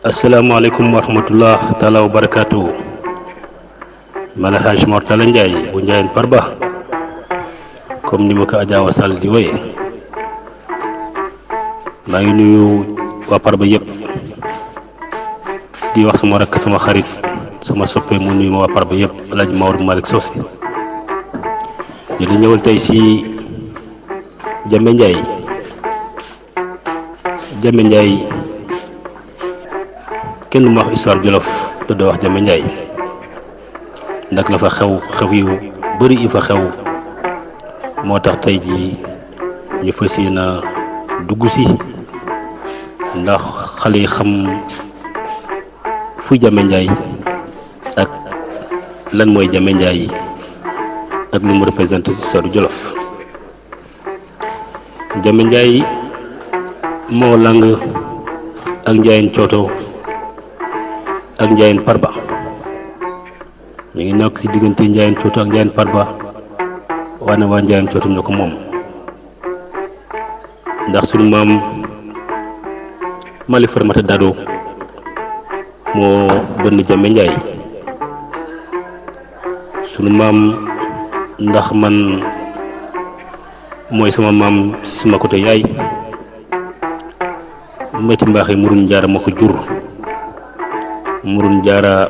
asalaamaaleykum wa rahmatullah taala wa barakaatu mala Haj Mor Talla Ndiaye bu Ndiayène Farba comme ni ma ko Adja Awa Sall di woye maa ngi nuyu waa Farba yëpp di wax sama rakk sama xarit sama soppe mu nuyu ma waa Farba yëpp El Hadj Maodo Malick Sossi di la ñëwal tey si Jammeh Ndiaye kenn mu wax histoire Jolof te doo wax Jammeh Ndiaye ndax la fa xew yu bëri yi fa xew moo tax tey jii ñu fas yéene dugg si ndax xale yi xam fu Jammeh Ndiaye ak lan mooy Jammeh Ndiaye ak lu mu représenté ci histoire Jolof. Jammeh Ndiaye moo lang ak Ndiayène Cooto ak Ndiayène Farba ñu ngi nekk ci diggante Ndiayène Cooto ak Ndiayène Farba waane waa Ndiayène Cooto ñoo ko moom ndax sunu maam Mali Farmata Dado moo bënn Jammeh Ndiaye sunu maam ndax man mooy sama maam ci sama côté yaay Mati Mbaaxe Murun Jaara moo ko jur Murun Jaara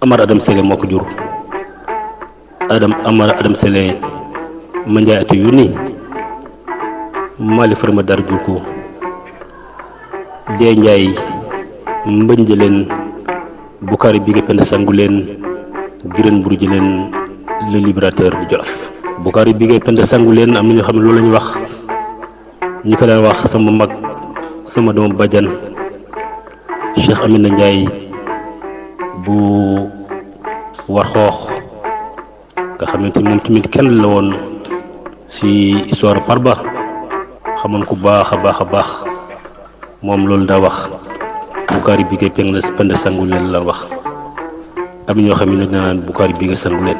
Amar Adam Sele moo ko jur Amar Adam Sele ma Njaay atu yónni Mali Farma Dar jur ko Dee Njaay mbënj leen Bukari Bige Penda sangu leen Giren Buruj leen le libérateur du Jolof Bukari Bige Penda sangu leen am na ñoo xam ne loolu la ñu wax ñi ko daan wax sama mag sama doom bàjjan Cheikh Amina Ndiaye bu war xoox nga xamante ni moom tamit kenn la woon ci histoire Farba xamoon ku baax a baax moom loolu daa wax Bukari Bige Penda sangu leen la wax am ñoo xam ne naan Bukari Bige sangu leen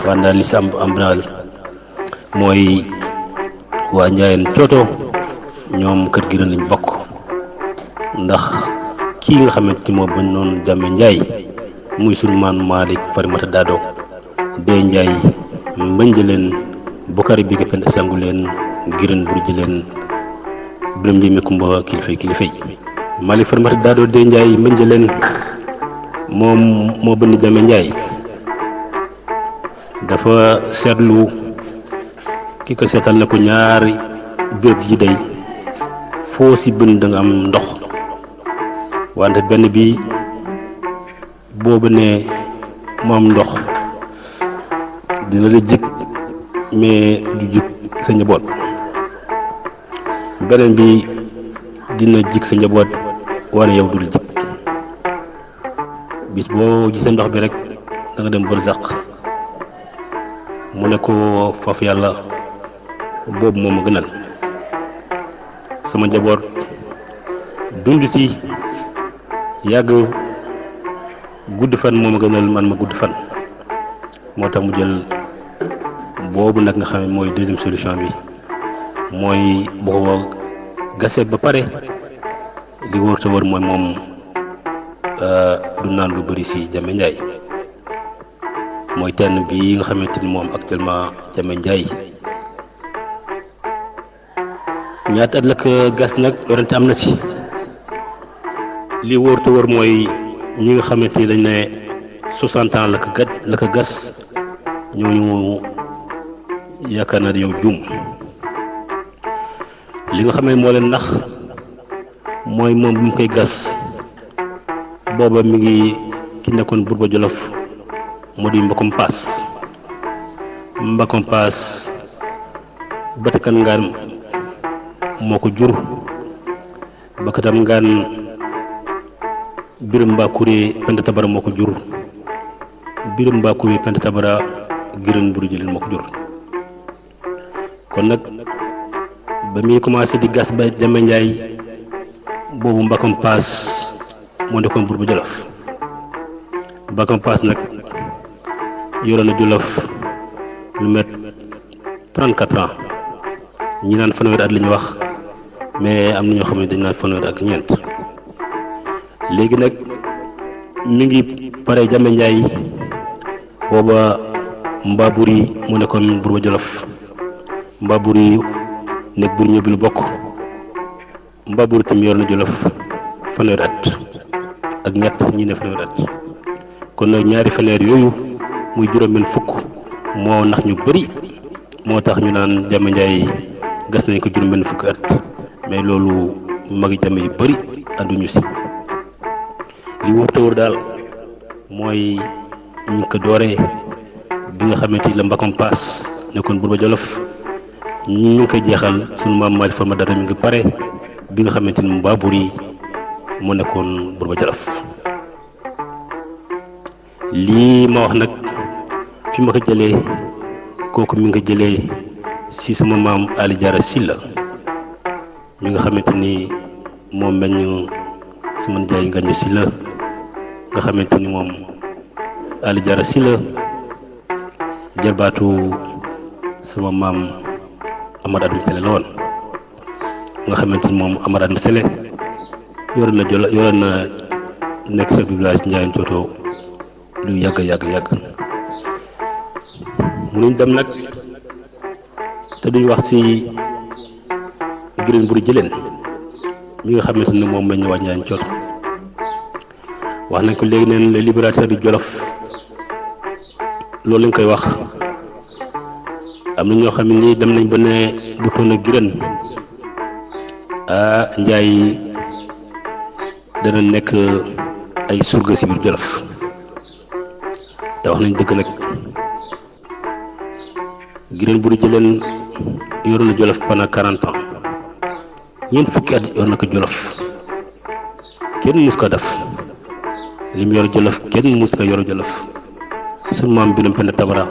waaye daal li si am daal mooy waa Ndiayène Cooto ñoom kër gi lañ bokk ndax kii nga xamante ni moo bañ noonu Jammeh Ndiaye muy sunu maan Malick Farmata Dado Dee Ndiaye mbënj leen Bukari Bige Penda sangu leen Giren Buruj leen Birame Ndiémé Kumba kilifay Malick Farmata Dado Dee Ndiaye mbënj leen moom moo bënn Jammeh Ndiaye dafa seetlu ki ko seetal na ko ñaari béréb yi day foo ci bën da nga am ndox wante benn bi boobu ne mu am ndox dina la jig mais du jig sa njaboot beneen bi dina jig sa njaboot wane yow dul jig bis boo gisee ndox bi rek da nga dem barzaq mu ne ko foofu yàlla boobu moom a gënal sama njaboot dund ci yàgg gudd fan moom a gënal man ma gudd fan moo tax mu jël boobu nag nga xam ne mooy deuxième solution bi mooy boo gasee ba pare li wóor te wóor mooy moom du naan lu bëri ci Jammeh Ndiaye mooy tenn bi nga xamante ni moom actuellement Jammeh Ndiaye ñaata at la ko gas nag yorante am na ci li wóor te wóor mooy ñi nga xamante ni dañ ne 60 ans la ko gas ñooñu yaakaar naa yow juum li nga xam ne moo leen nax mooy moom bi mu koy gas booba mi ngi ki nekkoon buur ba Jolof moo di Mbakom Paas. Mbakom Paas Batakan Ngaan moo ko jur. Bakatam Ngaan Biram Mbakure Penda Tabara moo ko jur. Biram Mbakure Penda Tabara Giran Buri Jëleen moo ko jur. kon nag ba muy commencé di gas ba Jame Njaay boobu Mbakom Paas moo nekkoon buur bu Jolof. Mbakom Paas nag yoroon na Jolof lu met 34 ans ñi naan fanweeri at la ñu wax mais am na ñoo xam ne dañ naan fanweeri ak ñeent. léegi nag mi ngi pare Jame Njaay booba Mbaburi mu nekkoon buur ba Jolof. Mbaburi nekk buur ñëw bi lu bokk. Mbaburi tam yor na Jolof fanweeri at ak ñett ñi ne fanweeri at. kon nag ñaari fanweer yooyu muy juróom-benn fukk moo nax ñu bëri moo tax ñu naan Jame Njaay gas nañ ko juróom-benn fukk at mais loolu magi jame yu bëri ànduñu si. li wóor te wóor daal mooy ñu ngi ko dooree bi nga xamante ni la Mbakom Paas nekkoon buur ba Jolof ñi ñu ngi koy jeexal sunu maam Maalik Farma Dara mi ngi pare bi nga xamante ni Mbaburi mu nekkoon buur ba Jolof. lii ma wax nag fi ma ko jëlee kooku mi nga jëlee ci sama maam Ali Jaara Silla mi nga xamante ni moom meññ sama nijaay Ngañ Silla nga xamante ni moom Ali Jaara Silla jarbaatu sama maam Amad Adama Sele la woon nga xamante ni moom Amad Adama Sele yoroon na nekk chef du village Njaayeen Coto lu yàgg munuñ dem nag te duñ wax ci Giran Buri Jëleen mi nga xamante ne moom lañ waa Njaayeen Coto wax nañ ko léegi neen le libérateur du Jolof loolu lañ koy wax. am na ñoo xam ne nii dem nañ ba ne bu toon a Giran Njaay dana nekk ay surga ci biir Jolof te wax nañ dëgg nag. Giran Buri Jëleen yoroon na Jolof pendant 40 ans ñeent fukki at yor na ko Jolof kenn mus ko def li mu yor Jolof kenn mus ko yor Jolof. sunu maam Biram Penda Tabara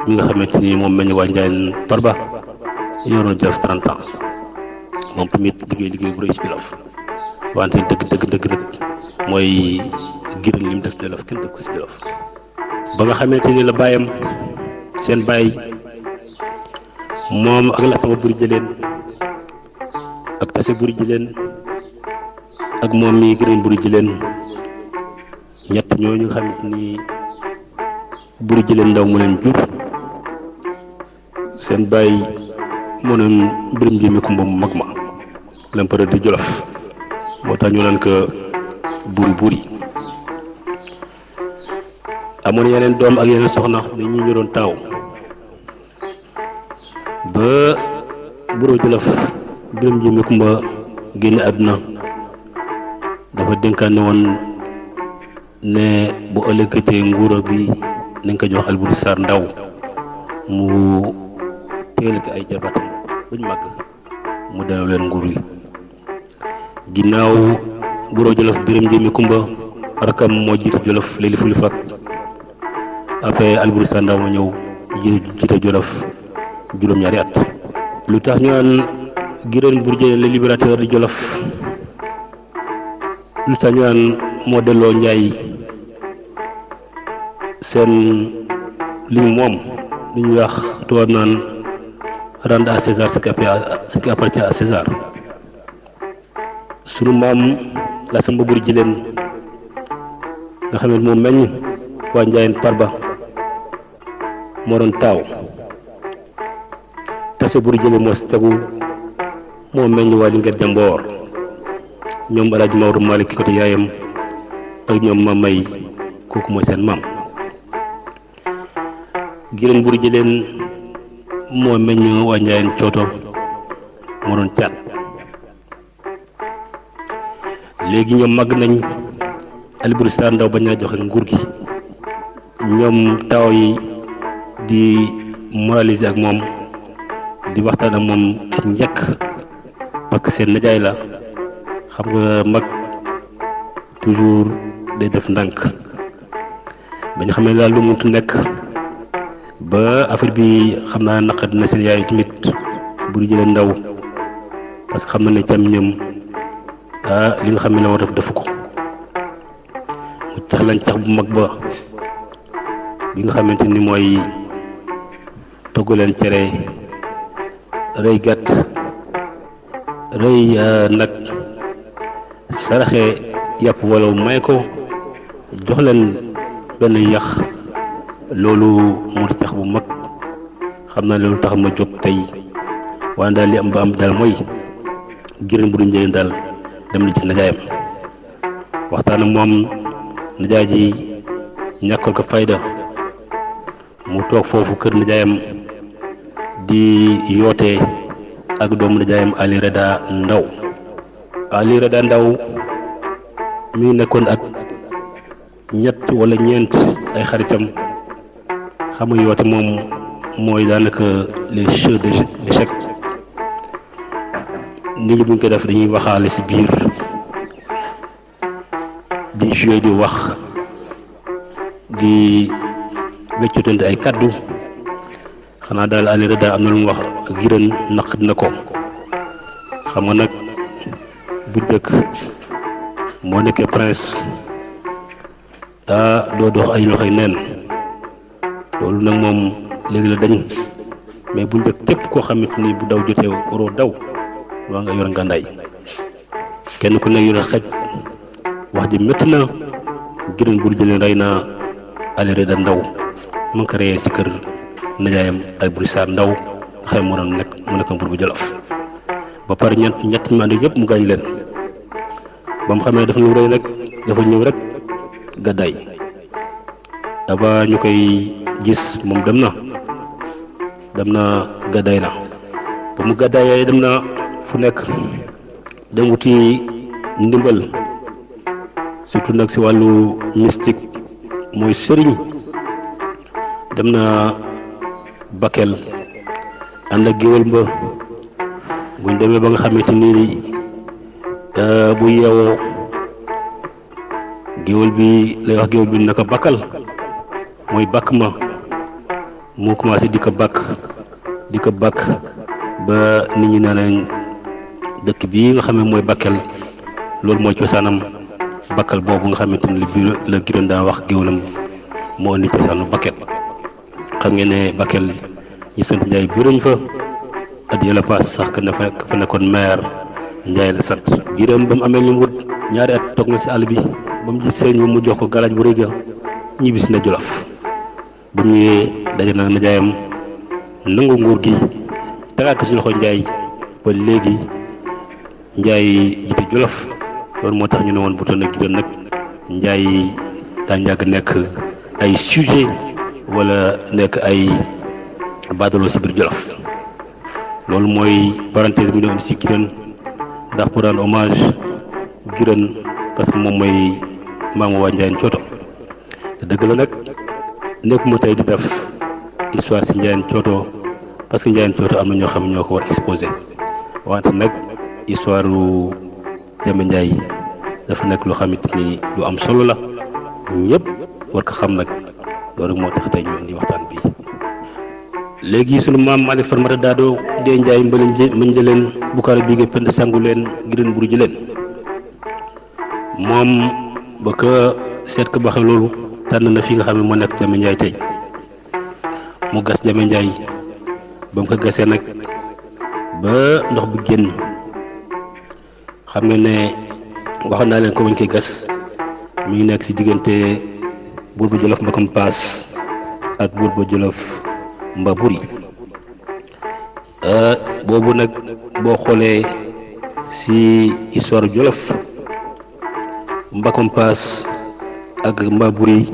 mi nga xamante ni moom meññ waa Njaayeen Farba yoroon na Jolof 30 ans moom tamit liggéey bu rëy ci Jolof wante dëgg nag mooy Giran li mu def Jolof kenn def ko ci Jolof. ba nga xamante ni la baayam seen baay moom ak la sama Buri Jëleen ak Tase Buri Jëleen ak moom mi Giran Buri Jëleen ñett ñooñu nga xamante ni Buri Jëleen ndaw mu leen jur seen baay moo noon Biram Njéemé Kumba mu mag ma l'empereur de Jolof moo tax ñu naan ko Buri amoon yeneen doom ak yeneen soxna ni ñi ñu doon taaw ba buuru Jolof Biram Njéemé Kumba génn àdduna dafa dénkaane woon ne bu ëllëgatee nguura gi nañ ko jox Alburi Saar ndaw mu teel ko ay jabatam buñ màgg mu delloo leen nguur yi. ginnaaw buuru Jolof Biram Njéemé Kumba rakam moo jiite Jolof léegi fu li fat après Alburi Saar ndaw ma ñëw jiite Jolof juróom-ñaari at. lu tax ñu naan Giran Buri Jëleen le libérateur di Jolof lu tax ñu naan moo delloo Njaay seen li moom li ñuy wax tubaab naan rendre à César ce qui appartient à César. sunu maam la Samba Buri Jëleen nga xam ne moom meññ waa Njaayeen Farba moo doon taaw. Tase Buri Jëleen moo si tegu moo meññ waa Linguère Jamboor ñoom El Hadj Maodo Malick ki côté yaayam ak ñoom ma may kooku mooy seen maam. Giran Buri Jëleen moo meññ waa Njaayeen Coto moo doon caat. léegi ñoom màgg nañ Alboury Sarr Ndaw bañ naa joxe nguur gi ñoom taw yi di moraliser ak moom di waxtaan ak moom ci njëkk parce que seen nijaay la xam nga mag toujours day def ndànk ba ñu xam ne daal lu muntu nekk ba affaire bi xam naa naqar dina seen yaay tamit Boury Jële Ndaw parce que xam na ne cam ñëm li nga xam ne la war def defu ko mu cax lañ cax bu mag ba bi nga xamante ni mooy togg leen cere rëy gàtt rëy nag saraxe yàpp wala may ko jox leen benn yax loolu mu di cax bu mag xam naa loolu tax ma jóg tey waaye daal li am ba am daal mooy Gireen Boury Jële daal dem na gis nijaayam waxtaan ak moom nijaay ji ñàkkal ko fayda mu toog foofu kër nijaayam di yoote ak doomu nijaayam Ali Reda Ndaw Ali Reda Ndaw mi nekkoon ak ñett wala ñeent ay xaritam xam nga yoote moom mooy daanaka les jeux d'échecs nit ñi buñ ko def dañuy waxaale ci biir di jouer di wax di weccutante ay kaddu xanaa daal Ali Reda am na lu mu wax Gireen naq dina ko xam nga nag bu dëkk moo nekkee prince doo dox ay loxoy neen loolu nag moom léegi la dañ mais bu njëkk képp koo xamante ni bu daw jotee waroo daw waa nga yor ngàndaay kenn ku nekk yore xaj wax ji métti na Gireen Boury Jële rey na Ali Reda Ndaw mu ngi ko reyee si kër nijaayam Alboury Sarr Ndaw xëy mu nekk Buur bu Jolof ba pare ñett ñu ànd yëpp mu gaañ leen ba mu xamee daf ñu rëy rek dafa ñëw rek gàddaay aba ñu koy gis moom dem na gàddaay na ba mu gàddaayee dem na fu nekk dem wuti ndimbal surtout nag si wàllu mystique mooy sëriñ dem na Bakel ànd ak géwél mba buñ demee ba nga xamante ni bu yeewoo géwél bi lay wax géwél bi naka bakkal mooy bakk ma mu commencé di ko bakk ba nit ñi nee nañ dëkk bii nga xam ne mooy Bakel loolu mooy cosaanam Bakel boobu nga xamante ni la Gireen daan wax géwélam moo indi cosaanu Bakel xam ngeen ne Bakel ñi sant Njaay bu rëñ fa at yëla paas sax ka fa nekkoon maire Njaay la sant Gireen ba mu amee ñu wut ñaari at toog na si àll bi ba mu gis sëriñ mu jox ko galaaj bu rëy ga ñibbisi na Jolof bu ñëwee daje na nijaayam nangu nguur gi tegaat ko ci loxo Njaay ba léegi Njaay jiite Jolof loolu moo tax ñu ne woon bu toon ak Gireen nag Njaay daa yàgg nekk ay sujet wala nekk ay baadaloo ci biir Jolof loolu mooy parenthèse bi ñu doon ci Gireen ndax pour rendre hommage Gireen parce que moom mooy maamu waa Njaayeen Cooto te dëgg la nag nekkuma tey di def histoire ci Njaayeen Cooto parce que Njaayeen Cooto am na ñoo xam ñoo ko war exposé wante nag histoire u Demba Njaay dafa nekk loo xamante ni lu am solo la ñëpp war ko xam nag loolu moo tax tey ñu indi waxtaan bi léegi sunu maam Malick Farmata Daado dee Njaay mbañ jëleen Boucar bi nga pend sangu leen Gireen Boury Jële moom ba ko seet ko baxe loolu tànn na fi nga xam ne moo nekk Demba Njaay tey mu gas Demba Njaay ba mu ko gasee nag ba ndox bi génn xam nga ne waxoon naa leen ko bañ koy gas mi ngi nekk ci diggante Buur bu Jolof Mbakam Paas ak Buur bu Jolof Mba Buri boobu nag boo xoolee ci histoire Jolof Mbakam Paas ak Mba Buri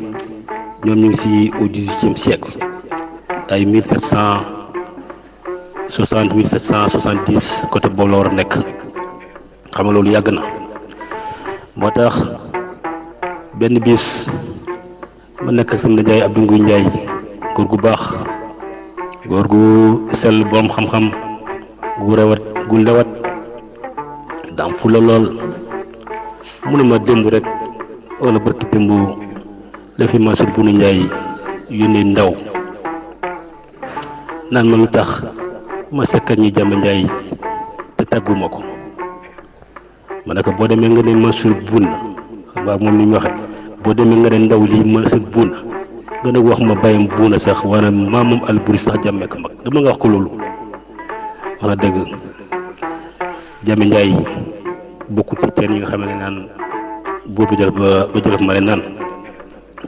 ñoom ñu ngi ci au 18e siècle ay 1760 1770 côté boobu la war a nekk xam nga loolu yàgg na moo tax benn bis ma nekk ak sama nijaay Abdou Nguy Njaay góor gu baax góor gu sell borom xam-xam gu rewat gu lewat daam fu la lool mu ne ma démb rek wala barki démb la fi Mansour Bouna Ndiaye yónnee ndaw naan ma lu tax ma sekkat ñi Jàmba Njaay te tàgguma ko ma ne ko boo demee nga ne Mansour Bouna xam nga moom ni mu waxe boo demee nga ne ndaw lii Mansour Bouna nga ne wax ma bàyyam Bouna sax wala maamam Alburi sax jàmmee ko mag dama nga wax ko loolu wax na dëgg Jàmba Njaay bokkul ci teen yi nga xam ne naan boobu jël ba jëlaf ma ne naan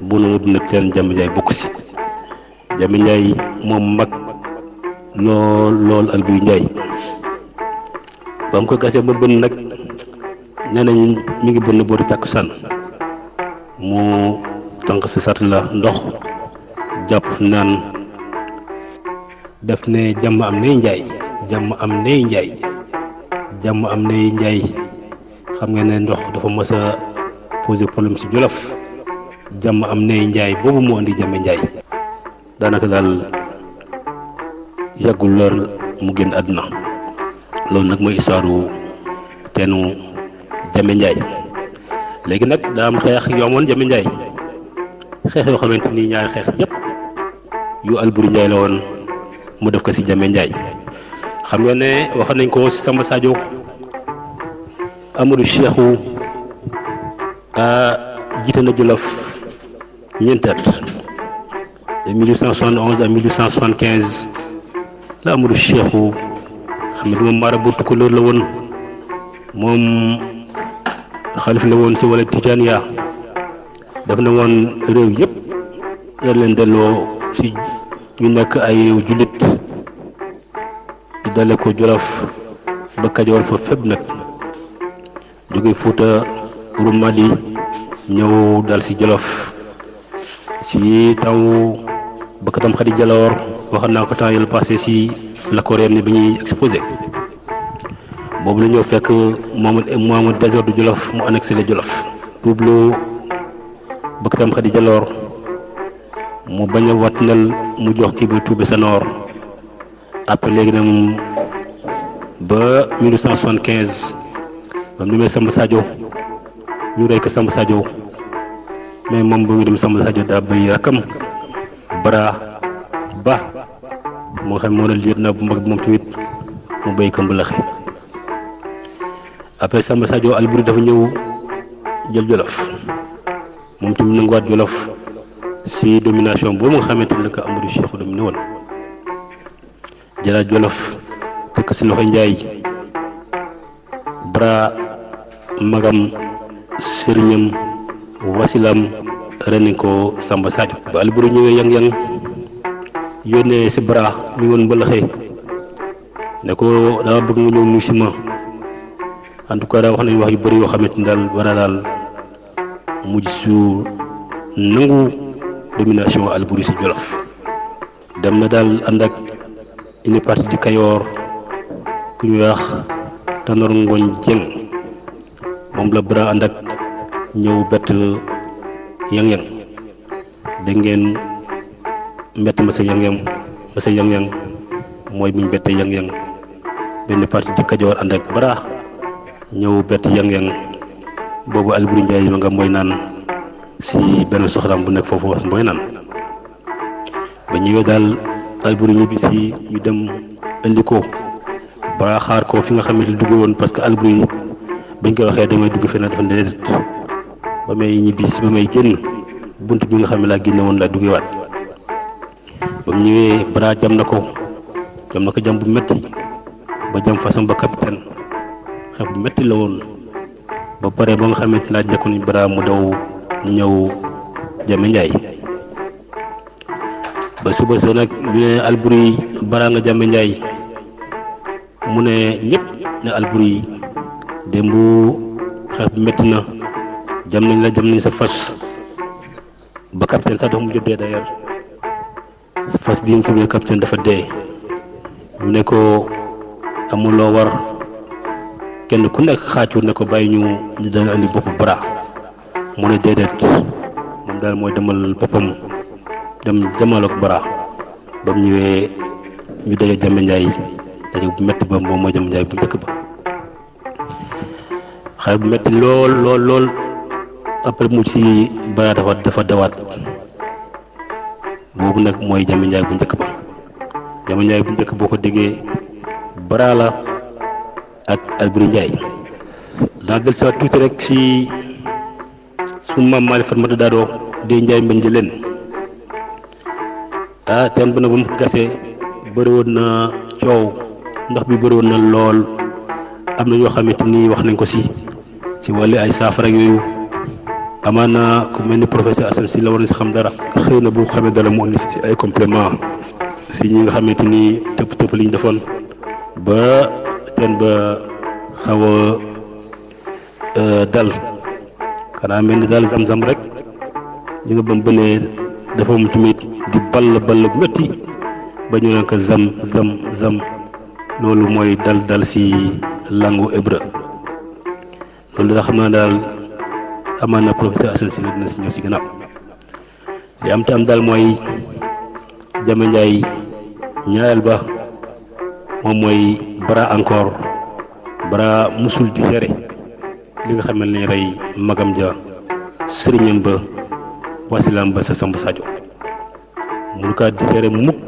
Bouna mu dund teen Jàmba Njaay bokk si Jàmba Njaay moom mag lool Alburi Njaay ba mu ko gasee ba bënn nag nee nañ mi ngi bënn boori tàkkusaan mu tànk si sart la ndox jàpp naan def ne jàmm am nay njaay jàmm am nay njaay jàmm am nay njaay xam nga ne ndox dafa mës a poser problème ci Jolof jàmm am nay njaay boobu moo andi Jàmba Njaay daanaka daal yàggul lor mu génn àdduna loolu nag mooy histoire teenu Jàmba Njaay léegi nag daa am xeex yoo amoon Jàmba Njaay xeex yoo xamante ni ñaari xeex yëpp yu Alburi Njaay la woon mu def ko ci Jàmba Njaay xam nga ne wax nañ ko ci Samba Sadio Amadou Cheikhou jiite na Jolof ñeenti at de 1871 à 1875 la Amadou Cheikhou xam ne duma marabu tukulóor la woon moom xalif la woon ci wala Tijaaniya def na woon réew yëpp dañ leen delloo ci ñu nekk ay réew jullit di dale ko Jolof ba Kajoor fa fépp nag jóge Fuuta Rumadi ñëw dal ci Jolof ci taw bëkkatam Xadi Jaloor waxoon naa ko temps yële passé ci la Coréenne bi ñuy exposé boobu la ñëw fekk moomu désert du Jolof mu annexé le Jolof tuublu bëkkatam Xadi Jaloor mu bañ a watnal mu jox kii bi tuube sa noor après léegi nag ba 1875 bam demee Samba Sadio ñu rey ko Samba Sadio mais moom ba muy dem Samba Sadio daa bëy rakam Bara Ba moo xam moo la liir na bu mag bi moom tamit mu béy ko mbalaxe après Samba Sadio Alburi dafa ñëw jël Jolof moom tamit nanguwaat Jolof ci domination boobu nga xamante ne la ko Amadou Cheikhou dominé woon jëlaat Jolof teg ko ci loxo Njaay Bara magam sëriñam wasilam ren ko Samba Sadio ba Alburi ñëwee yang-yang yónnee ci Bara mi woon mbalaxe ne ko dama bëgg nga ñëw nuyu si ma en tout cas daa wax nañ wax yu bëri yoo xamante ni daal Bara daal mujj su nangu domination Alburi ci Jolof dem na daal ànd ak une partie du Kayoor ku ñuy wax Tanor Ngoñ Jeng moom la Bara ànd ak ñëw bett yang-yang dégg ngeen mbett ma sa yang-yang mooy buñ bettee yang-yang benn partie du Kajoor ànd ak Bara ñëw bett yang-yang boobu Alburi Njaay ma nga mooy naan ci benn soxnaam bu nekk foofu wax mooy naan ba ñëwee daal Alburi ñibbi ci ñu dem indi ko Bara xaar ko fi nga xamante ni dugg woon parce que Alburi bañ ko waxee damay dugg feneen dafa déedéet ba may ñibbi ci ba may génn bunt bi nga xam ne laa génne woon laa duggewaat ba mu ñëwee Bara jam na ko jam bu metti ba jam façon ba capitaine xeex bu metti la woon ba pare ba nga xamante laa jekkoon Bara mu daw ñëw Jàmba Njaay ba suba sa nag ñu ne Alburi Bara nga Jàmba Njaay mu ne ñëpp ne Alburi démb xeex bu metti na jam nañ sa fas ba capitaine sax dafa mujj dee d'ailleurs fas bi nga tuddee capitaine dafa dee mu ne ko amuloo war kenn ku nekk xaacur ne ko bàyyi ñu dana andi bopp Bara mu ne déedéet moom daal mooy demal boppam dem jamal ak bara ba mu ñëwee ñu daje Jame Njaay daje bu metti ba moom mooy Jame Njaay bu njëkk ba xare bu metti lool lool lool après mu ci bara dafa dawaat boobu nag mooy Jame Njaay bu njëkk ba Jame Njaay bu njëkk boo ko déggee bara la ak Alburi Njaay daa del si waat tuuti rek ci sunu maam Maali Fatmata Daado dee Njaay mbañ leen teen ba nag ba mu gasee bëri woon na coow ndox bi bëri woon na lool am na ñoo xamante ni wax nañ ko ci wàllu ay saafara yooyu amaana ku mel ni professeur Assane Sy la war na si xam dara xëy na bu xamee dara mu indi si ay complément si ñi nga xamante ni tëpp li ñu defoon ba teen ba xaw a dal xanaa mel ni daal zam-zam rek ñu nga bam bënee dafa mu tamit di ball bu métti ba ñu naan ko zam loolu mooy dal si langue hébreu loolu da xam naa daal amaan na professeur Assane Sy dina si ñëw si gannaaw li am te am daal mooy Jame Njaay ñaareel ba moom mooy bara encore bara musul di géré li nga xam ne lañ rey magam ja sëriñam ba wasilaam ba sa Samba Sadio munu kaa di géré mukk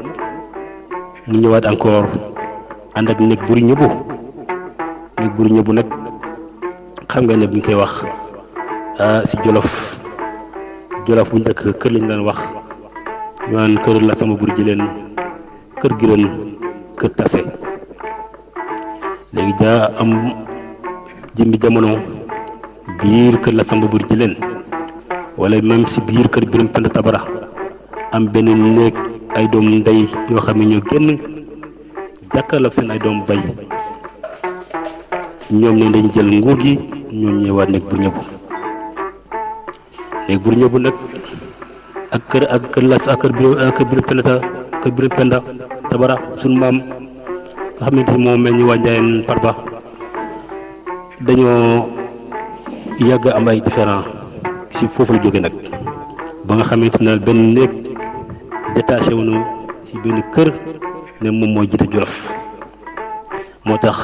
mu ñëwaat encore ànd ak néeg buri ñëbu nag xam nga ne bu ñu koy wax si jolof bu njëkk kër lañu daan wax ñu naan kër la sama buri jëleen kër gireen kër tase léegi jaa am jëmbi jamono biir kër la samba buri jëleen wala même si biir kër Biram Penda Tabara am benn néeg ay doom ndey yoo xam ne ñoo génn jàkkaarloog seen ay doom bay ñoom ne dañu jël nguur gi ñoo ñëwaat néeg bur ñëbu nag ak kër las ak kër Biram Penda Tabara sunu maam nga xamante ni moo mel ni waa Njaayeen Parba dañoo yàgg am ay différent si foofu la jóge nag ba nga xamante ne benn néeg détaché wu na si benn kër ne moom mooy jiite Jolof moo tax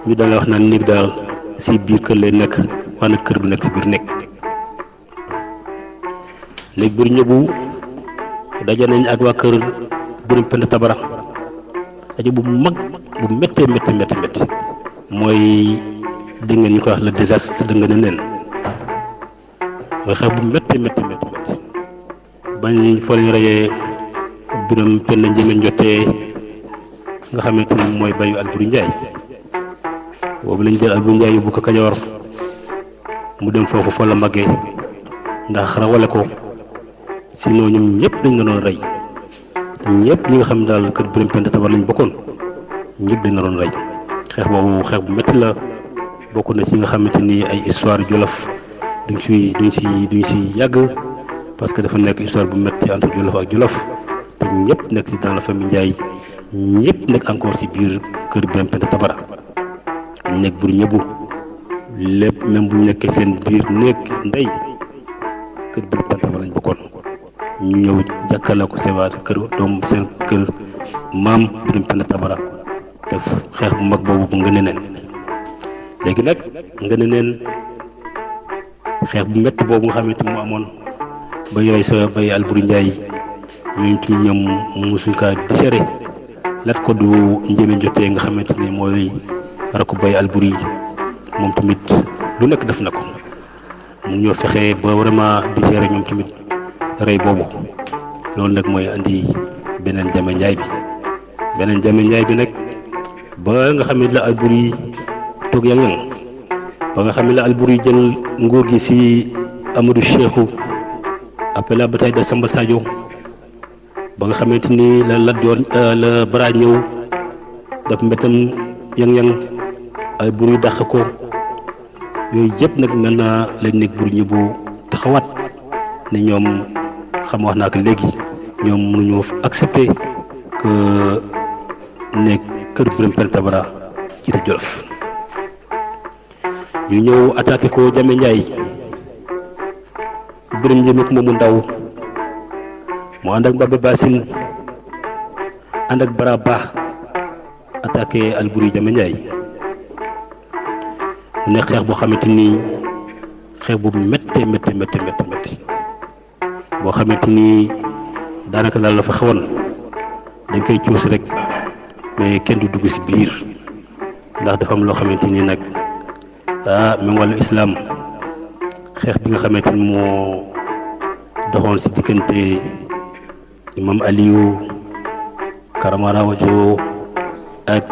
ñu daal wax naan néeg daal si biir kër lay nekk maanaam kër bu nekk si biir nekk léegi biir ñëbu daje nañ ak waa kër Biram Penda Tabara daje bu mag bu méttee mooy dégg ngeen ñu koy wax le désastre da nga ne neen mooy xeex bu méttee bañ fa lañ reyee Biram Penda Njémé Njotee nga xamante ni mooy bayu Alburi Njaay boobu lañ jël Alburi Njaay yóbbu ko Kajoor mu dem foofu fa la màggee ndax rawale ko sinon ñoom ñëpp dañ la doon rey ñëpp ñi nga xam ne daal kër Biram Penda Tabara lañ bokkoon ñëpp dañ la doon rey xeex boobu xeex bu métti la bokk na ci nga xamante ni ay histoire Jolof duñ ci yàgg parce que dafa nekk histoire bu métti entre Jolof ak Jolof te ñëpp nekk ci dans la famille Njaay ñëpp nekk encore ci biir kër Biram Penda Tabara nekk bur ñëbu lépp même bu ñu nekkee seen biir néeg ndey kër Biram Penda Tabara lañ bokkoon ñu ñëw jàkkaarloo ko seen waa kër doom seen kër maam Biram Penda Tabara def xeex bu mag boobu bu ngeen neen léegi nag ngeen neen xeex bu métti boobu nga xamante mu amoon bay rey sa bay Alburi Njaay ñooñu ci ñoom mosuñ kaa digéré lat ko du Njémé Njotee nga xamante ni mooy rakku bay Alburi moom tamit lu nekk def na ko mu ñoo fexe ba vraiment digéré ñoom tamit rey boobu loolu nag mooy andi beneen Jame Njaay bi nag ba nga xam ne la Alburi toog yang ba nga xam ne la Alburi jël nguur gi ci Amadou Cheikhou après la bataille de Samba Sadio ba nga xamante ni la Lat Joor la Bara ñëw daf mbettam yang Alburi dàq ko yooyu yëpp nag maintenant lañ nekk bur ñëbu taxawaat ne ñoom xam wax naa ko léegi ñoom mënuñoo accepter que nekk kër Biram Penda Tabara ci Jolof ñu ñëw attaqué ko Jame Njaay Biram Njéeme ko moomu ndaw mu ànd ak Mbaba Bassine ànd ak Bara Ba attaqué Alboury Jame Ndiaye mu nekk xeex boo xamante ni xeex bu métti boo xamante ni daanaka daal la fa xewoon dañ koy cuus rek mais kenn du dugg ci biir ndax dafa am loo xamante ni nag même wàllu islam xeex bi nga xamante ni moo doxoon ci diggante imam Aliou Karamara Wajo ak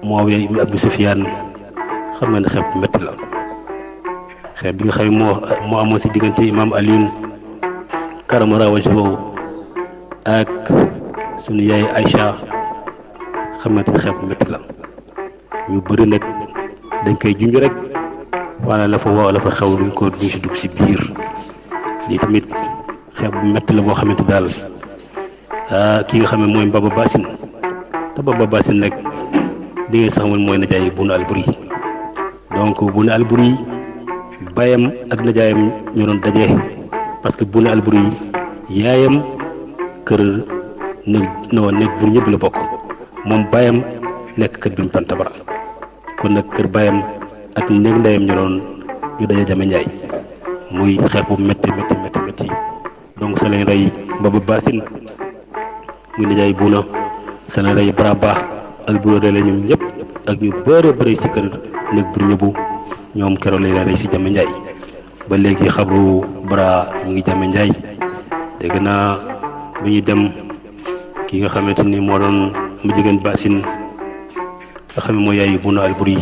Muawiya ibn Abi Sufyan xam nga ne xeex bu métti la xeex bi nga xam ne moo amoon ci diggante imam Aliou Karamara Wajo ak sunu yaay Aïcha xamante ne xeex bu métti la ñu bëri nag dañ koy junj rek wala la fa xew duñ si dugg si biir lii tamit xeex bu métti la boo xamante daal ki nga xam ne mooy Mbaba Bassine te Mbaba Bassine nag li ngay sax mooy najaay Bouna Alboury donc Bouna Alboury bayam ak najaayam ñoo doon daje parce que Bouna Alboury yaayam kër néeg buur ñëpp la bokk moom bayam nekk kër Biram Pantabara kon nag kër bayam ak néeg ndeyam ñu daje Jame Ndiaye muy xeex bu métti donc sa lañ rey Mbaba Bassine muy najaay Bouna sa lañ rey Bara Ba Alboury la ñoom ñëpp ak ñu bëri si kër néeg buur ñëpp ñoom keroog lañ rey si Jame Ndiaye ba léegi xabru Bara mu ngi Jame Ndiaye dégg naa bu ñuy dem ki nga xamante ni moo doon mu jigéen Bassine nga xam ne mooy yaayu Bouna Alboury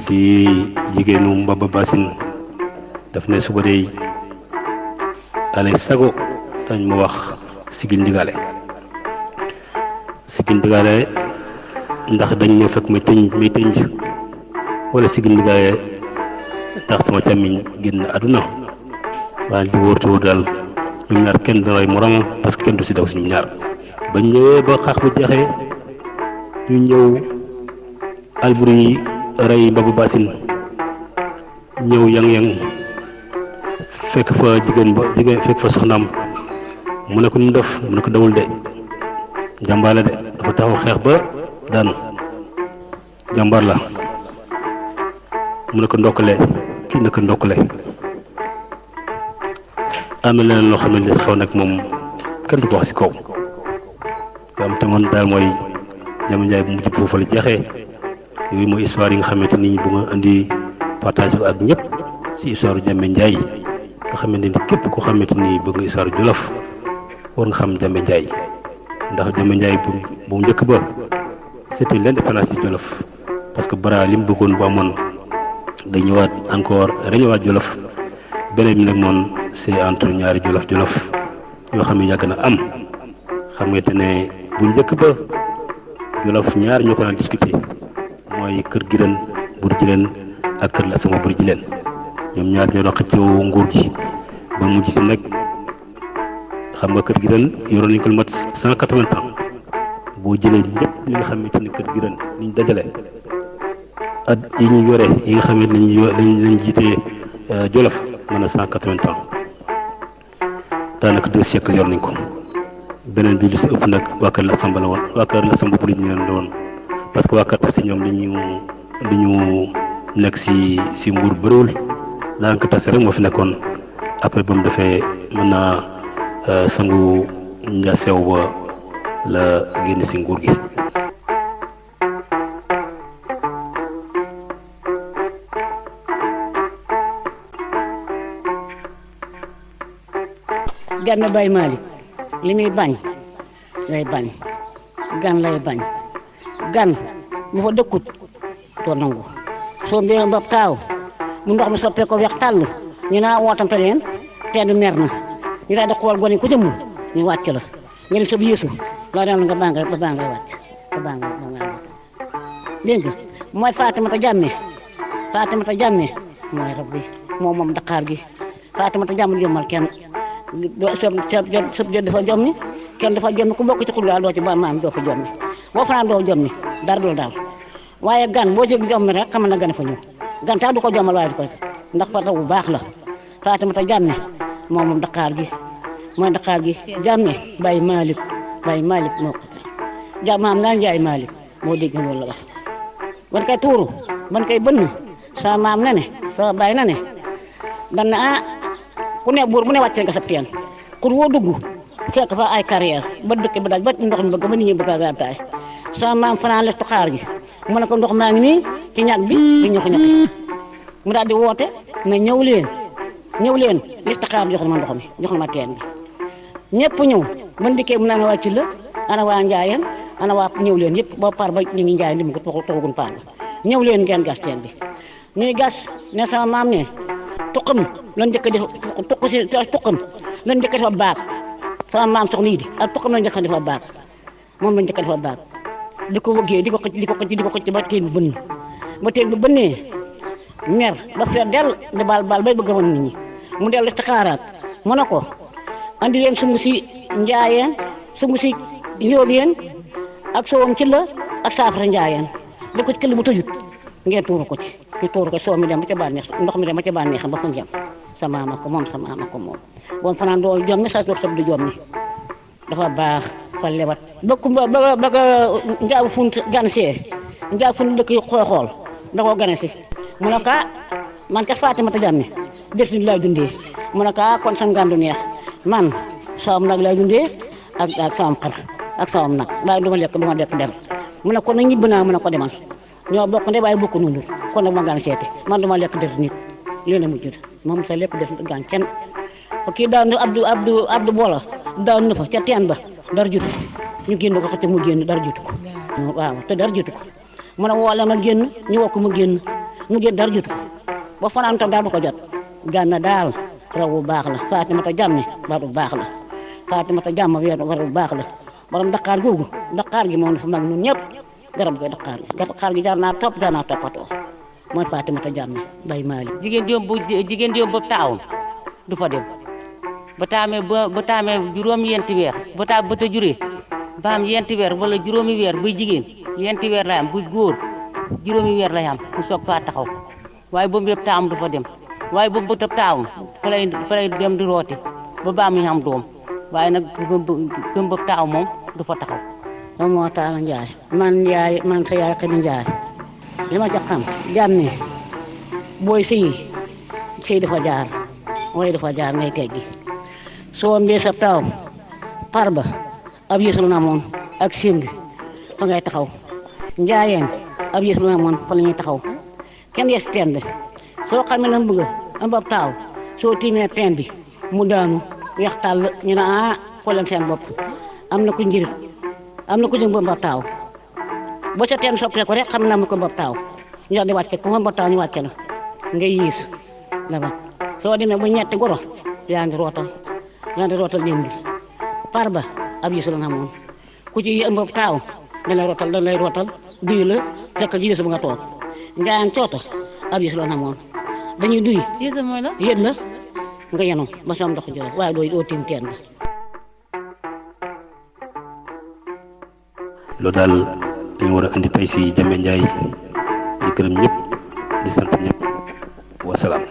di jigéenu Mbaba Bassine daf ne suba dey alay sago dañ ma wax sigil ndigaale ndax dañ ne fekk may tënj wala sigil ndigaale ndax sama càmmiñ génn àdduna waaye li wóor te wóor daal ñoom ñaar kenn dana rey morom parce que kenn du si daw si ñoom ñaar ba ñëwee ba xaax bu jeexee ñu ñëw Alboury rey Mbaba Bassine ñëw yang fekk fa jigéen fekk fa soxnaam mu ne ko nu def mu ne ko dawul de jàmbaar la de dafa taxaw xeex ba daanu jàmbaar la mu ne ko ndokkale kii ne ko ndokkale am na leneen loo xam ne li xew nag moom kenn du ko wax ci kaw yoo am te man daal mooy Jame Ndiaye bu mujj foofu la jeexee yooyu mooy histoire yi nga xamante ni bu nga indi partage ak ñëpp ci histoire Jame Ndiaye nga xamante ni képp ko xamante ni bëgg nga histoire Jolof war nga xam Jame Ndiaye ndax Jame Ndiaye bu njëkk ba c'était l'indépendance ci Jolof parce que Bara li mu bëggoon bu amoon day ñëwaat encore reñëwaat Jolof beneen bi nag moom c'est entre ñaari Jolof yoo xam ne yàgg na am xam nga te ne bu njëkk ba Jolof ñaar ñoo ko daan discuter mooy kër Giren Bur Jileen ak kër la sama Bur Jileen ñoom ñaar ñoo doon xëccoo nguur gi ba mujj si nag xam nga kër Giren yoroon nañu ko lu mat 180 ans boo jëlee ñëpp li nga xamante ni kër Giren liñ dajale at yi ñu yore yi nga xamante ni lañ jiitee Jolof mën na 180 ans daanaka 2 siècles yor nañ ko beneen bi lu si ëpp nag waa kër la Samba la woon waa kër la Samba bu ñu leen la woon parce que waa kër Tassé ñoom li ñu nekk si nguur bëriwul daanaka Tassé rek moo fi nekkoon après ba mu defee mën naa sangu nja sew ba la génn si nguur gi. Ganna Baye Malick li muy bañ lay bañ gan lay bañ gan bu fa dëkkut doo nangu soo mbéyoon ba taaw mu ndox mi soppee ko weex tàll ñu naa wootamte leen teen mer na ñu daal di xool gone ku jëmul ñu wàcc la nga ne sa biisu loolu daal nga baa ngay wàcc ba baa nga dégg nga mooy Fatimata Jàmme mooy rab bi moom Dakar gi Fatimata Jàmme jommal kenn sëb jot dafa jommi kenn dafa jommi ku bokk ci xul daal doo ci ba maam doo ko jommi boo fanaan doo jommi dara dul daal waaye gan boo ci jommi rek xam na gan fa ñëw gan tax du ko jommal waaye du ko ndax fa taw bu baax la Fatimata Jàmme moom Dakar gi mooy Dakar gi Jàmme Baye Malick moo ko jàmmaam naan Njaay Malick moo dégg loolu la wax ban kay tuuru ban kay bënn sa maam na ne sa baay na ne dan na ku ne buur bu ne wàccee nga sa teen kur woo dugg fekk fa ay carrière ba dëkk ba daal ba ndox mi bëgg ba nit ñi bëgg a gàttaay sa maam fanaan les tuxaar gi mu ne ko ndox maa ngi nii ci ñag bi di ñoxi mu daal di woote na ñëw leen les tuxaar jox na ma ndox mi jox na ma teen bi ñëpp ñëw ba ndikkee mu naan waa ci la ana waa Njaayeen ana waa ñëw leen yëpp ba par ba ñu ngi Njaay ndim ko toxagun paan ñëw leen ngeen gas teen bi ñuy gas ne sama maam ne tuqam lan njëkk a def tuqam lan njëkk a def baag sama maam soxna yi di ak tuqam lan njëkk a def baag moom lan njëkk a def baag di ko wëggee di ko xëcc ba teen bi bënnee mer ba feer del di baal bay bëgg a wan nit ñi mu dellu ci xaaraat mu ne ko andi leen sungu si Njaayeen sungu si Njóobeen ak soowam ci la ak saafara Njaayeen di ko ci këll bu tëjut ngeen tuuru ko ci ki tuuru ko soo mi dem ba ca bànneex ndox mi dem ba ca bànneexam ba fa jëm sa maama ko moom bon fanaan doo jommi sa toog sab du jommi dafa baax fa lewat ba ko njaabu funt gan see njaabu funt dëkk xool da koo gane si mu ne ko man kat Fatimata Jàmme bés ni lay dundee mu ne ko kon sa ngandu neex man sawam nag lay dundee ak sawam xar ak sawam nag waaye du ma lekk dem mu ne ko na ñibbi naa mu ne ko demal ñoo bokk nde waaye bokk nundu kon nag ma gaan seete man du ma lekk def nit lii la mujj moom sa lépp def gaan kenn kii daaw na Abdou Bola daaw na fa ca teen ba dara jutu ñu génn ko xëcc mu génn dara jutu ko waaw te dara jutu ko mu ne woola ma génn ñu wokk mu génn dara jutu ko ba fanaan tam daal du ko jot gànna daal raw bu baax la Fatimata Jàmme ba bu baax la Fatimata Jàmme war bu baax la borom Dakar googu Dakar gi moom dafa mag ñun ñëpp garab gi Dakar gi jar naa toppatoo mooy Fatimata Jàmme Baye Malick jigéen di yóbbu taawam du fa dem ba taamee juróom-yenti weer ba ta juree ba am yenti weer wala juróomi weer buy jigéen yenti weer lay am buy góor juróomi weer lay am mu soog faa taxaw waaye boobu yëpp taawam du fa dem waaye boobu ba taawam fa lay dem di rooti ba muy am doom waaye nag gëm ba taaw moom du fa taxaw. moom moo taala Njaay man sa yaay Xadi Njaay li ma ca xam Jàmme booy sëy dafa jaar waaye dafa jaar ngay teggi soo mbee sa taw par ba ab yées lu na moon ak séng fa ngay taxaw Njaayeen ab yées lu na moon fa la ñuy taxaw kenn yes teen bi soo xamee na bëgg am ab taaw soo tiimee teen bi mu daanu weex tàll ñu ne xooleen seen bopp am na ku njëriñ am na ku jëm ba taaw boo sa teen soppee ko rek xam na mu ko ba taaw ñu daal di wàcce ku ba taaw ñu wàcce la ngay yiis la ba soo demee bu ñetti goro yaa ngi rootal leen di par ba ab yiis la nga moom ku ci ëmb taaw dañ lay rootal duy la fekk ji ba nga toog Njaayeen cooto ab yiis la nga moom dañuy duy yéen la nga yenu ba sam ndox jël waaye doo tiim teen ba. loolu daal dañu war a indi tey si Jammeh Ndiaye di gërëm ñëpp di sant ñëpp wasalaam.